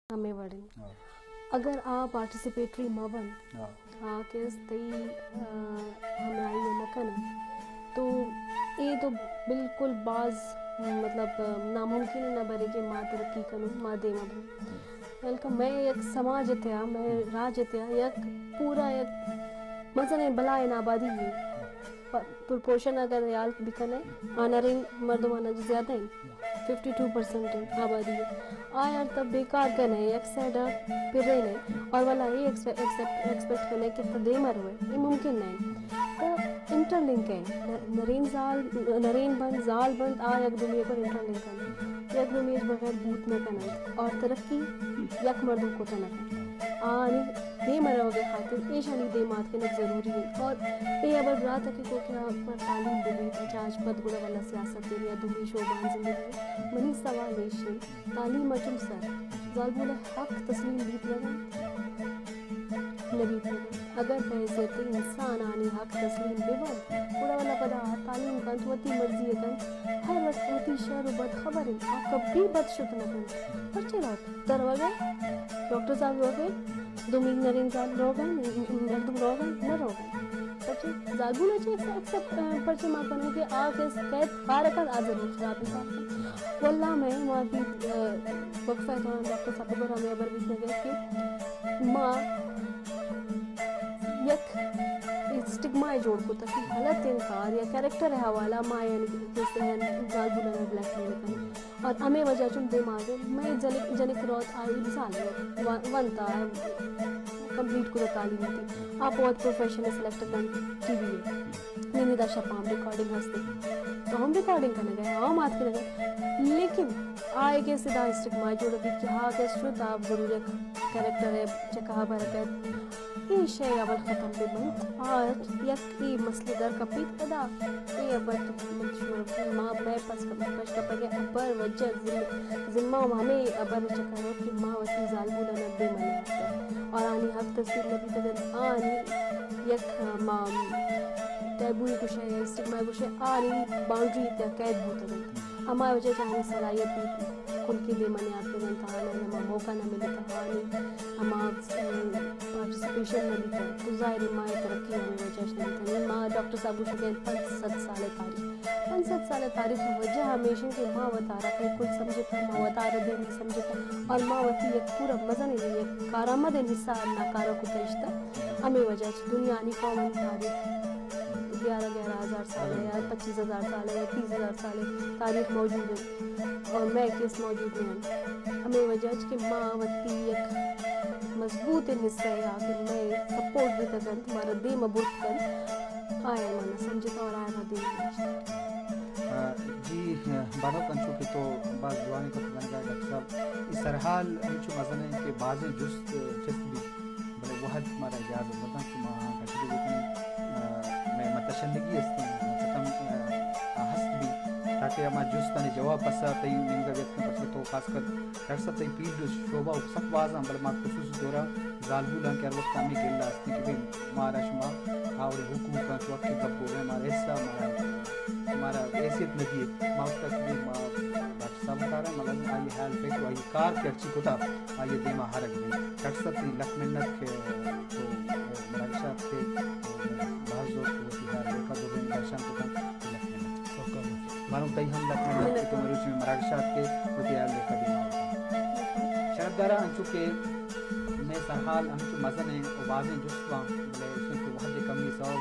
ہمے وڑیں۔ ہاں۔ اگر آ پارٹیسپیٹری مہ بنت، ہاں۔ آ کہ است تئی، آ، ہمراہی ءَ مہ کناں، تو اے تو بالکل باز، مطلب، ناممکن ہے نہ برے کہ ما ترقی کنوں، ما دیما بوں۔ بلکہ مئے یک سماج ءِ تہا، مئے راج ءِ تہا یک پورا یک مزنیں بلائیں آبادی ہے۔ پ-، پروپورشن اگر خیال بکنے، آ نرین مردمانا چہ زیادہ ہیں، ففٹی ٹو پرسنٹ ہیں آبادی ہے۔ آ یار تب بیکار کنے، یک سائیڈا پرینے، اور والا یہ ایکسپیکٹ، ایکسپیکٹ کنے کہ تو دیما روئے، یہ ممکن نہیں۔ تو انٹر لنک ہے، ن-، نرین زال، نرین بند، زال بند، آ یک دومی پر انٹر لنک ہے۔ یک دومی بغیر بوت نہ کننت اور ترقی یک مردم کت نہ کنت۔ آنی دیم ءَ روگ ءِ خاطر ایشانی دیم ءَ آتکنگ ضروری انت۔ اور اے ہبر برات ءَ کہ گوکے آ پر تعلیم بہ بیت، چہ آج پد گڑا ولا سیاست ءَ یا دومی شعبہاں زندگی ءَ۔ منی سوال ایش انت، تعلیم ءَ چم سر زالبول ءِ حق تسلیم بیت نہ کنت؟ نہ بیت نہ کنت۔ اگر بحیثیت انسان آنی حق تسلیم بہ بنت، گڑا ولا پدا آ تعلیم کنت، وتی مرضی ءَ کنت، ہر وقت وتی شر و بد خبر انت، آ کبھی بد شت نہ کنت۔ پرچے لوٹ؟ در وگے ڈاکٹر صاحب روگ ءَ، دومی نرین زال روگ ءَ، مردم روگ ءَ، نہ روگ ءَ۔ پرچے زالبول ءَ چہ ایکسپٹ، پرچے ما کنوں کہ آ کس قید کار کنت، آ ضرور خراب انسان کنت۔ واللہ میں ما بھی، آ، وقفہ تو ڈاکٹر صاحب پر ہمیں خبر بھی لگے کہ ما یک اسٹگما جوڑ کتا کہ غلط انکار یا کریکٹر حوالہ ما یعنی کہ کس ہیں زالبول ءَ بلیک میل کنت۔ اور ہمے وجہ چون دیما آگے، میں جنک، جنک روت آئی مثال ہے، و-، ونتا ہے، کمپلیٹ کرو تعلیم تئی۔ آپ وت پروفیشن سلیکٹ کن، ٹی وی ہے۔ نینی دا شپام ریکارڈنگ ہستے۔ تو ہم ریکارڈنگ کرنے گئے، ہم آت کرنے گئے۔ لیکن آئے کہ سدا اسٹگما جوڑ بیت کہ ہاں کہ شد آپ ضرور یک کریکٹر ہے، چکا برکت۔ اے شے اول ختم بہ بنت، آ یک اے مسئلہ در کپیت، پدا اے ابد من شمار ما مئے پس کپ-، پش کپگ ءِ ابر وجہ ذمہ، ذمہ ہم ہمے ابر چکر کہ ما وتی زالبول ءَ نہ دیم ءَ نیاتگ اور آنی حق تسلیم نہ بیتگ انت۔ آنی یک ما ٹیبو گوشے یا اسٹگما گوشے، آنی باؤنڈری تہا قید بوتگ انت۔ ہما وجہ چہ آنی صلاحیت بیت کل کے دیم ءَ نیاتگ انت، آناں ہما موقع نہ ملتگ، آنی ہما، ام، پارٹیسپیشن نہ بیتگ، تو ظاہر ہے ما اے ترقی ہمے وجہ اش نہ بیتگ۔ ما ڈاکٹر صاحب گوشگ ءَ انت پنچ سد سال ءِ تاریخ، پنچ سد سال ءِ تاریخ ءِ وجہ ہمیش انت کہ ما وتارا کل سمجھتگ، ما وتارا دینی سمجھتگ اور ما وتی یک پورا مزنیں یک کارآمدیں حصہ ناکارہ کتگ اشتگ۔ ہمے وجہ چہ دنیا آنی قومانی تاریخ گیارہ گیارہ ہزار سال ءِ یا پچیس ہزار سال ءِ یا تیس ہزار سال ءِ تاریخ موجود انت اور مئے کیس موجود نہ انت۔ ہمے وجہ چہ کہ ما وتی یک مضبوط حصہ ءَ آ کہ مئے سپورٹ بیتگ انت، مارا دیم ءَ برت کنت، آیا ما نہ سمجھتگ اور آیا ما دیم ءَ نشتگ۔ آ، جی، آ، بانک، انچو کہ تو باز جوانیں گپ جنگ ءَ ڈاکٹر صاحب، اے سرحال انچو مزن انت کہ بازیں جست چست بیت، بلے وہد مارا اجازت نہ دنت کہ ما آہاں گشگ بکنیں۔ آ، مئے متشنگی است انت، ختم، آ، آ ہست بیت، تاکہ ہما جستانی جواب پسا تئی نیمگ ءَ بیت کنت، پرچہ تو خاص کر ڈاکٹر صاحب تئی فیلڈ شعبہ سک باز انت، بلے ما خصوصی طور ءَ زالبولاں کہ ہر وقت ہمے گلہ است انت کہ بھئی مارا شما آ وڑیں حقوقاں چو حق گپ بوگیں، مارا حصہ، مارا، مارا حیثیت نہ دیئے۔ ما وقت کہ بھئی ما ڈاکٹر صاحب کار ہیں، مطلب آئی حیال فکر و آئی کار کہ ہرچی کتا آئی دیما ہرگ بی۔ ڈاکٹر صاحب تئی لکھ منت کہ تو مراگش ءَ اتکے، باز زور تو وتی حیال لیکہ درستیں درشان کتاں، لکھ منت۔ بانک تئی ہم لکھ منت کہ تو مروچی مئے مراگش ءَ اتکے وتی حیال لیکہ دیما۔ شرفدارا، انچو کہ مئے سرحال انچو مزن انت و بازیں جست باں، بلے ایشی کہ وہد ءِ کمی سبب